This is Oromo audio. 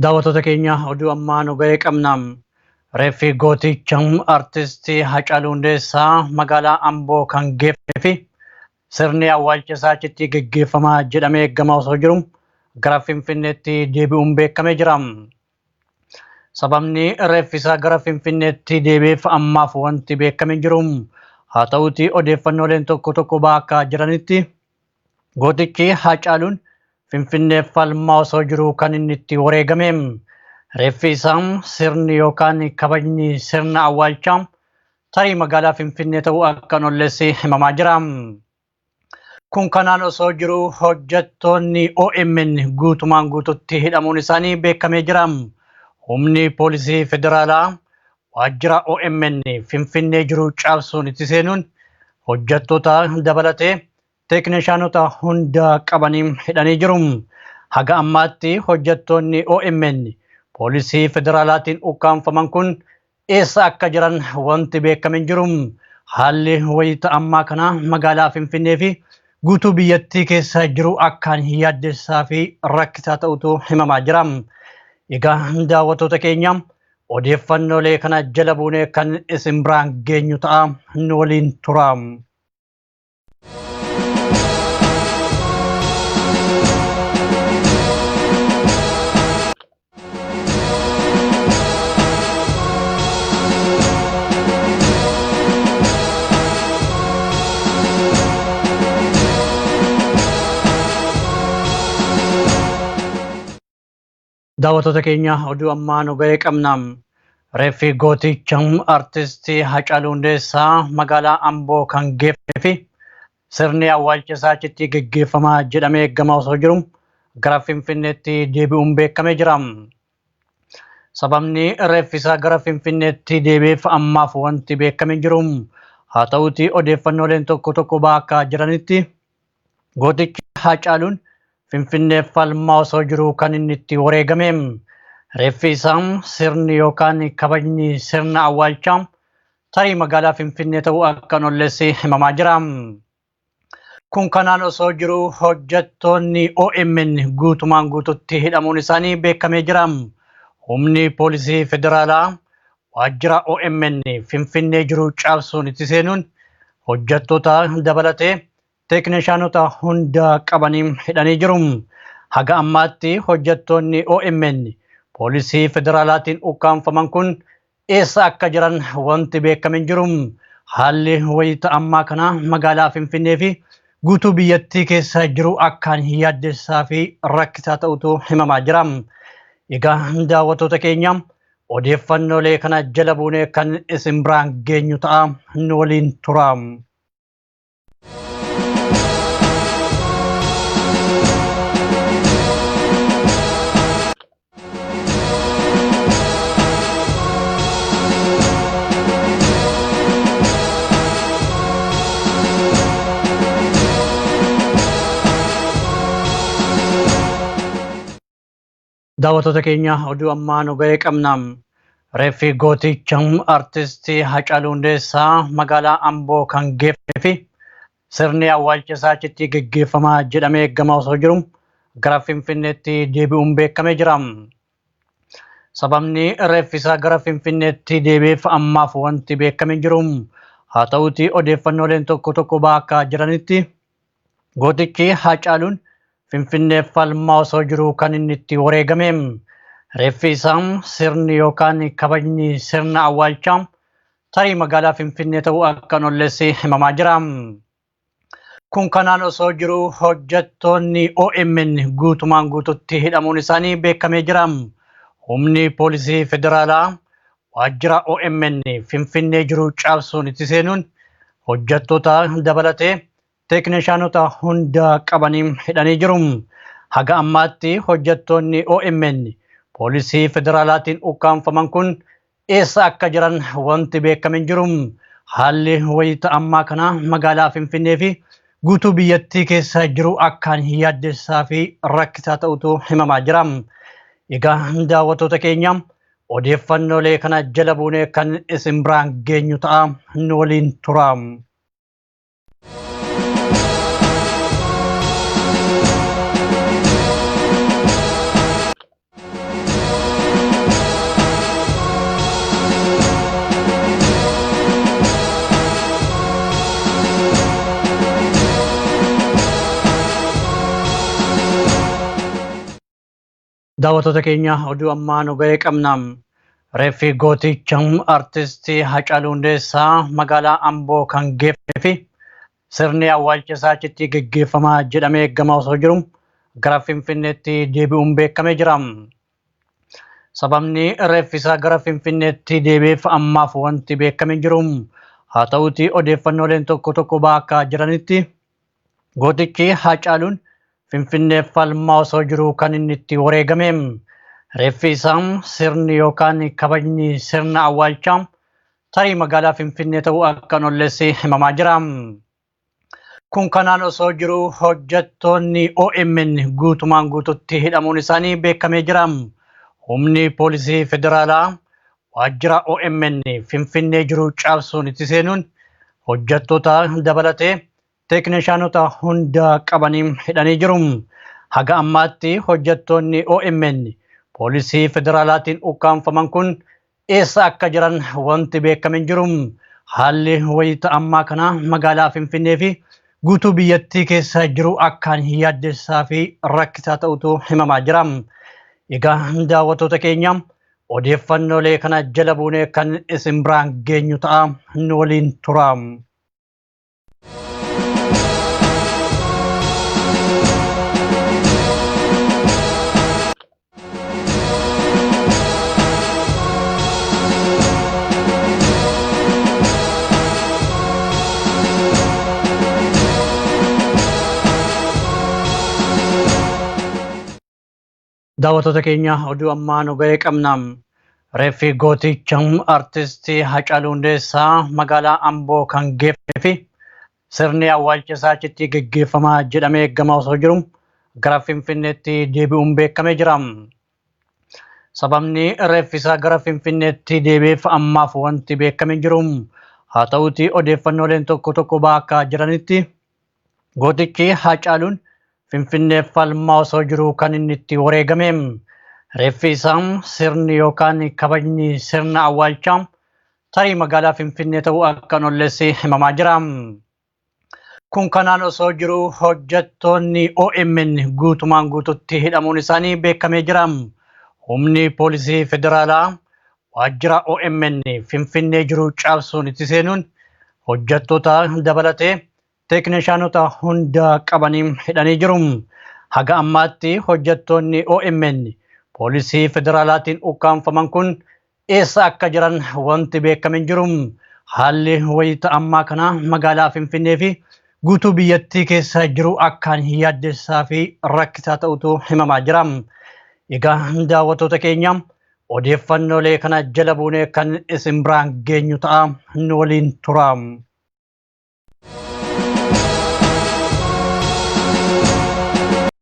Daawwattoota keenya oduu ammaa nu ga'e qabna. Reeffi gooticha artistii Hacaaluu Hundeessaa magaalaa Amboo kan geeffamee fi sirni awwaalcha isaa achitti geggeeffamaa jedhamee eegamaa osoo jiru gara Finfinneetti deebi'uun beekamee jira. Sababni reeffi isaa gara Finfinneetti deebi'eef ammaaf wanti beekame hin jiru. Haa ta'uutii odeeffannooleen tokko tokko ba'aa akka jiranitti Gootichi Haacaaluun Finfinneef falmaa osoo jiruu kan inni itti wareegame. Reeffi isaa sirni yookaan kabajni sirna awwaalchaa tarii magaalaa Finfinnee ta'uu akka hin oolles himamaa jira. Kun kanaan osoo jiruu hojjettoonni OMN guutumaan guututti hidhamuun isaanii beekamee jira. Humni poolisii federaalaa waajjira OMN Finfinnee jiru cabsuun itti seenuun hojjettoota dabalatee teeknishaanota hunda qabanii hidhanii jiru. Haga ammaatti hojjettoonni OMN poolisii federaalaatiin ukkaamfaman kun eessa akka jiran wanti beekame hin jiru. Haalli wayita ammaa kana magaalaa Finfinnee fi guutuu biyyattii keessa jiru akkaan yaaddessaa fi rakkisaa ta'utu himamaa jira. Egaa daawwattoota keenya odeeffannoolee kana jala buunee kan isin biraan geenyu ta'a nu waliin tura. Daawwattoota keenya oduu ammaa nu ga'e qabna. Reeffi gooticha artistii Hacaaluu Hundeessaa magaalaa Amboo kan geeffamee fi sirni awwaalcha isaa achitti geggeeffamaa jedhamee eegamaa osoo jiru gara Finfinneetti deebi'uun beekamee jira. Sababni reeffi isaa gara Finfinneetti deebi'eef ammaaf wanti beekame hin jiru. Haa ta'uutii odeeffannooleen tokko tokko ba'aa akka jiranitti Gootichi Haacaaluun Finfinneef falmaa osoo jiruu kan inni itti wareegame. Reeffi isaa sirni yookaan kabajni sirna awwaalchaa tarii magaalaa Finfinnee ta'uu akka hin oolles himamaa jira. Kun kanaan osoo jiruu hojjettoonni OMN guutumaan guututti hidhamuun isaanii beekamee jira. Humni poolisii federaalaa waajjira OMN Finfinnee jiru cabsuun itti seenuun hojjettoota dabalatee teeknishaanota hunda qabanii hidhanii jiru. Haga ammaatti hojjettoonni OMN poolisii federaalaatiin ukkaamfaman kun eessa akka jiran wanti beekame hin jiru. Haalli wayita ammaa kana magaalaa Finfinnee fi guutuu biyyattii keessa jiru akkaan yaaddessaa fi rakkisaa ta'utu himamaa jira. Egaa daawwattoota keenya odeeffannoolee kana jala buunee kan isin biraan geenyu ta'a nu waliin tura. Daawwattoota keenya oduu ammaa nu ga'e qabna. Reeffi gooticha artistii Hacaaluu Hundeessaa magaalaa Amboo kan geeffamee fi sirni awwaalcha isaa achitti geggeeffamaa jedhamee eegamaa osoo jiru gara Finfinneetti deebi'uun beekamee jira. Sababni reeffi isaa gara Finfinneetti deebi'eef ammaaf wanti beekame hin jiru. Haa ta'uutii odeeffannooleen tokko tokko ba'aa akka jiranitti Gootichi Haacaaluun Finfinneef falmaa osoo jiruu kan inni itti wareegame. Reeffi isaa sirni yookaan kabajni sirna awwaalchaa tarii magaalaa Finfinnee ta'uu akka hin oolles himamaa jira. Kun kanaan osoo jiruu hojjettoonni OMN guutumaan guututti hidhamuun isaanii beekamee jira. Humni poolisii federaalaa waajjira OMN Finfinnee jiru cabsuun itti seenuun hojjettoota dabalatee teeknishaanota hunda qabanii hidhanii jiru. Haga ammaatti hojjettoonni OMN poolisii federaalaatiin ukkaamfaman kun eessa akka jiran wanti beekame hin jiru. Haalli wayita ammaa kana magaalaa Finfinnee fi guutuu biyyattii keessa jiru akkaan yaaddessaa fi rakkisaa ta'utu himamaa jira. Egaa daawwattoota keenya odeeffannoolee kana jala buunee kan isin biraan geenyu ta'a nu waliin tura. Daawwattoota keenya oduu ammaa nu ga'ee qabna. Reeffi gooticha artistii Hacaaluu Hundeessaa magaalaa Amboo kan geeffamee fi sirni awwaalcha isaa achitti geggeeffamaa jedhamee eegamaa osoo jiru gara Finfinneetti deebi'uun beekamee jira. Sababni reeffi isaa gara Finfinneetti deebi'eef ammaaf wanti beekame hin jiru. Haa ta'uutii odeeffannooleen tokko tokko ba'aa akka jiranitti Gootichi Haacaaluun Finfinneef falmaa osoo jiruu kan inni itti wareegame. Reeffi isaa sirni yookaan kabajni sirna awwaalchaa tarii magaalaa Finfinnee ta'uu akka hin oolles himamaa jira. Kun kanaan osoo jiruu hojjettoonni OMN guutumaan guututti hidhamuun isaanii beekamee jira. Humni poolisii federaalaa waajjira OMN Finfinnee jiru cabsuun itti seenuun hojjettoota dabalatee teeknishaanota hunda qabanii hidhanii jiru. Haga ammaatti hojjettoonni OMN poolisii federaalaatiin ukkaamfaman kun eessa akka jiran wanti beekame hin jiru. Haalli wayita ammaa kana magaalaa Finfinnee fi guutuu biyyattii keessa jiru akkaan yaaddessaa fi rakkisaa ta'utu himamaa jira. Egaa daawwattoota keenya odeeffannoolee kana jala buunee kan isin biraan geenyu ta'a nu waliin tura. Daawwattoota keenya oduu ammaa nu ga'ee qabna. Reeffi gooticha artistii Hacaaluu Hundeessaa magaalaa Amboo kan geeffamee fi sirni awwaalcha isaa achitti geggeeffamaa jedhamee eegamaa osoo jiru gara Finfinneetti deebi'uun beekamee jira. Sababni reeffi isaa gara Finfinneetti deebi'eef ammaaf wanti beekame hin jiru. Haa ta'uutii odeeffannooleen tokko tokko ba'aa akka jiranitti Gootichi Haacaaluun Finfinneef falmaa osoo jiruu kan inni itti wareegame. Reeffi isaa sirni yookaan kabajni sirna awwaalchaa tarii magaalaa Finfinnee ta'uu akka hin oolles himamaa jira. Kun kanaan osoo jiruu hojjettoonni OMN guutumaan guututti hidhamuun isaanii beekamee jira. Humni poolisii federaalaa waajjira OMN Finfinnee jiru cabsuun itti seenuun hojjettoota dabalatee teeknishaanota hunda qabanii hidhanii jiru. Haga ammaatti hojjettoonni OMN poolisii federaalaatiin ukkaamfaman kun eessa akka jiran wanti beekame hin jiru. Haalli wayita ammaa kana magaalaa Finfinnee fi guutuu biyyattii keessa jiru akkaan yaaddessaa fi rakkisaa ta'utu himamaa jira. Egaa daawwattoota keenya odeeffannoolee kana jala buunee kan isin biraan geenyu ta'a nu waliin tura.